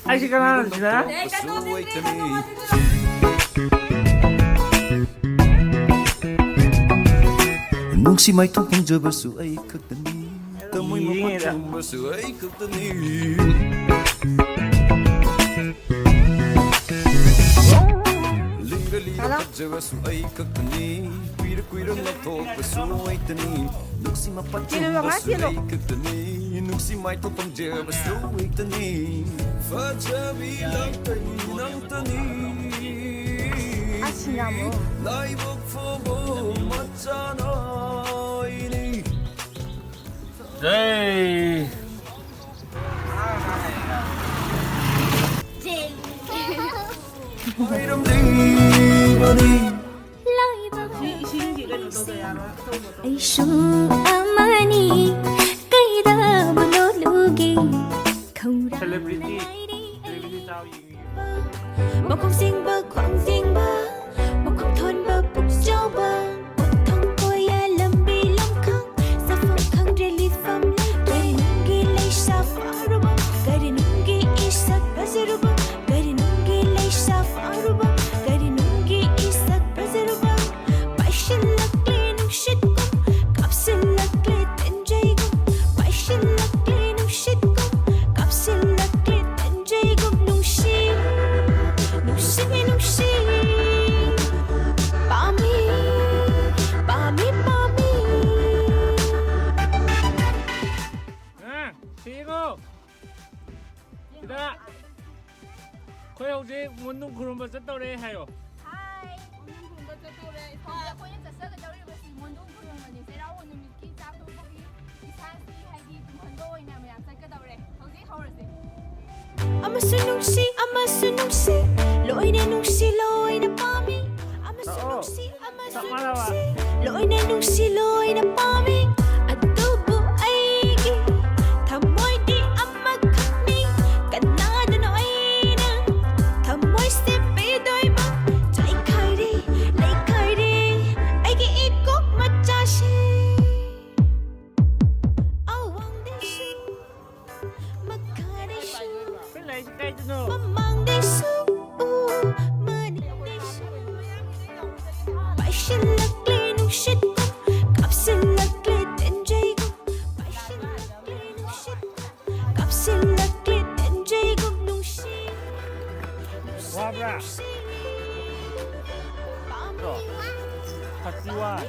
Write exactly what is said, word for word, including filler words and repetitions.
ꯑꯩꯁꯦ ꯀꯅꯥꯅꯣ ꯁꯤꯅ? ꯅꯨꯡꯁꯤ ꯃꯥꯏꯊꯣꯡ ꯐꯪꯖꯕꯁꯨ ꯑꯩ ꯈꯛꯇꯅꯤ, ꯊꯃꯣꯏ ꯃꯄꯥꯟ ꯆꯨꯝꯕꯁꯨ ꯑꯩ ꯈꯛꯇꯅꯤ, ꯂꯤꯔ ꯂꯤꯔ ꯐꯖꯕꯁꯨ ꯑꯩ ꯈꯛꯇꯅꯤ, ꯀꯨꯏꯔ ꯀꯨꯏꯔ ꯉꯥꯎꯊꯣꯛꯄꯁꯨ ꯑꯩꯇꯅꯤ, ꯅꯨꯡꯁꯤ ꯃꯄꯥꯟ ꯆꯨꯝꯕꯁꯨ ꯑꯩ ꯈꯛꯇꯅꯤ, ꯅꯨꯡꯁꯤ ꯃꯥꯏꯊꯣꯡ ꯐꯪꯖꯕꯁꯨ ꯑꯩꯇꯅꯤ, ꯐꯖꯕꯤ ꯂꯥꯛꯇꯅꯤ ꯅꯪꯇꯅꯤ, ꯑꯁꯤꯅ ꯑꯃꯨꯛ ꯂꯥꯏꯕꯛ ꯐꯕ ꯃꯆꯥꯅ ꯑꯩꯅꯤ꯫ ꯖꯩ꯫ ꯃꯔꯝ ꯂꯩꯕꯅꯤ꯫ ꯑꯩꯁꯨ ꯑꯃꯅꯤ, ꯀꯩꯗꯕꯨ ꯂꯣꯠꯂꯨꯒꯦ? ꯈꯧꯔꯥꯡꯅ ꯂꯩꯔꯤ ꯑꯩꯒꯤ ꯃꯈꯣꯡ ꯁꯦꯡꯕ, ꯈ꯭ꯋꯥꯡ ꯁꯦꯡꯕ, ꯃꯈꯣꯡ ꯊꯣꯟꯕ, ꯄꯨꯛ ꯆꯥꯎꯕ, ꯃꯊꯪ ꯀꯣꯏꯌꯥ ꯂꯝꯕꯤ ꯂꯝꯈꯥꯡ, ꯆꯠꯐꯝ ꯈꯪꯗ꯭ꯔꯦ ꯂꯤꯠꯐꯝ ꯂꯩꯇ꯭ꯔꯦ꯫ ꯀꯔꯤ ꯅꯨꯡꯒꯤ ꯂꯩꯁꯥ ꯐꯥꯔꯨꯕ, ꯀꯔꯤ ꯅꯨꯡꯒꯤ ꯏꯁꯛ ꯐꯖꯔꯨꯕ, ꯀꯔꯤ ꯅꯨꯡꯒꯤ ꯂꯩꯁꯥ ꯐꯥꯔꯨꯕ, ꯀꯔꯤ ꯅꯨꯡꯒꯤ ꯏꯁꯛ ꯐꯖꯔꯨꯕ, ꯄꯥꯏꯁꯤꯜꯂꯛꯂꯦ ꯅꯨꯡꯁꯤꯠꯀꯨꯝ, ꯀꯥꯞꯁꯤꯜꯂꯛꯂꯦ ꯇꯦꯟꯖꯩꯒꯨꯝ, ꯄꯥꯏꯁꯤꯜꯂꯛꯂꯦ ꯅꯨꯡꯁꯤꯠꯀꯨꯝ, ꯀꯥꯞꯁꯤꯜꯂꯛꯂꯦ ꯇꯦꯟꯖꯩꯒꯨꯝ ꯅꯨꯡꯁꯤ, ꯅꯨꯡꯁꯤꯕꯤ ꯅꯨꯡꯁꯤ, ꯄꯥꯝꯃꯤ, ꯄꯥꯝꯃꯤ, ꯄꯥꯝꯃꯤ꯫ ꯑ, ꯁꯤ ꯌꯦꯡꯉꯣ꯫ ꯁꯤꯗ ꯑꯩꯈꯣꯏ ꯍꯧꯖꯤꯛ ꯃꯣꯟꯗꯨꯝ ꯈꯨꯔꯨꯝꯕ ꯆꯠꯇꯧꯔꯦ ꯍꯥꯏꯌꯣ꯫ ꯍꯥꯏ, ꯃꯣꯟꯗꯨꯝ ꯈꯨꯔꯨꯝꯕ ꯆꯠꯇꯧꯔꯦ꯫ ꯍꯣꯏ, ꯑꯩꯈꯣꯏꯅ ꯆꯠꯆꯒꯗꯧꯔꯤꯕꯁꯤ ꯃꯣꯟꯗꯨꯝ ꯈꯨꯔꯨꯝꯕꯅꯤ꯫ ꯆꯩꯔꯥꯎꯕ ꯅꯨꯃꯤꯠꯀꯤ ꯆꯥꯛ ꯇꯣꯛꯄꯒꯤ ꯏꯁꯥꯁꯤ ꯍꯥꯏꯗꯤ ꯇꯨꯝꯍꯟꯕ ꯑꯣꯏꯅ ꯃꯌꯥꯝ ꯆꯠꯀꯗꯧꯔꯦ꯫ ꯍꯧꯖꯤꯛ ꯍꯧꯔꯁꯤ꯫ ꯑꯃꯁꯨ ꯅꯨꯡꯁꯤ, ꯑꯃꯁꯨ ꯅꯨꯡꯁꯤ, ꯂꯣꯏꯅ ꯅꯨꯡꯁꯤ, ꯂꯣꯏꯅ ꯄꯥꯝꯃꯤ꯫ ꯑꯃꯁꯨ ꯅꯨꯡꯁꯤ, ꯑꯃꯁꯨ ꯅꯨꯡꯁꯤ, ꯂꯣꯏꯅ ꯅꯨꯡꯁꯤ, ꯂꯣꯏꯅ ꯄꯥꯝꯃꯤ꯫ ꯑꯗꯨꯕꯨ ꯑꯩꯒꯤ ꯊꯃꯣꯏꯗꯤ ꯑꯃꯈꯛꯅꯤ꯫ ꯀꯅꯥꯗꯅꯣ ꯑꯩꯅ ꯊꯃꯣꯏꯁꯦ ꯄꯤꯗꯣꯏꯕ? ꯆꯥꯏꯈꯥꯏꯔꯦ, ꯂꯩꯈꯥꯏꯔꯦ ꯑꯩꯒꯤ ꯏꯀꯣꯛ ꯃꯆꯥꯁꯦ꯫ ꯑꯋꯥꯡꯗꯁꯨ, ꯃꯈꯥꯗꯁꯨ, ꯅꯠꯇ꯭ꯔꯣ? Thirty one.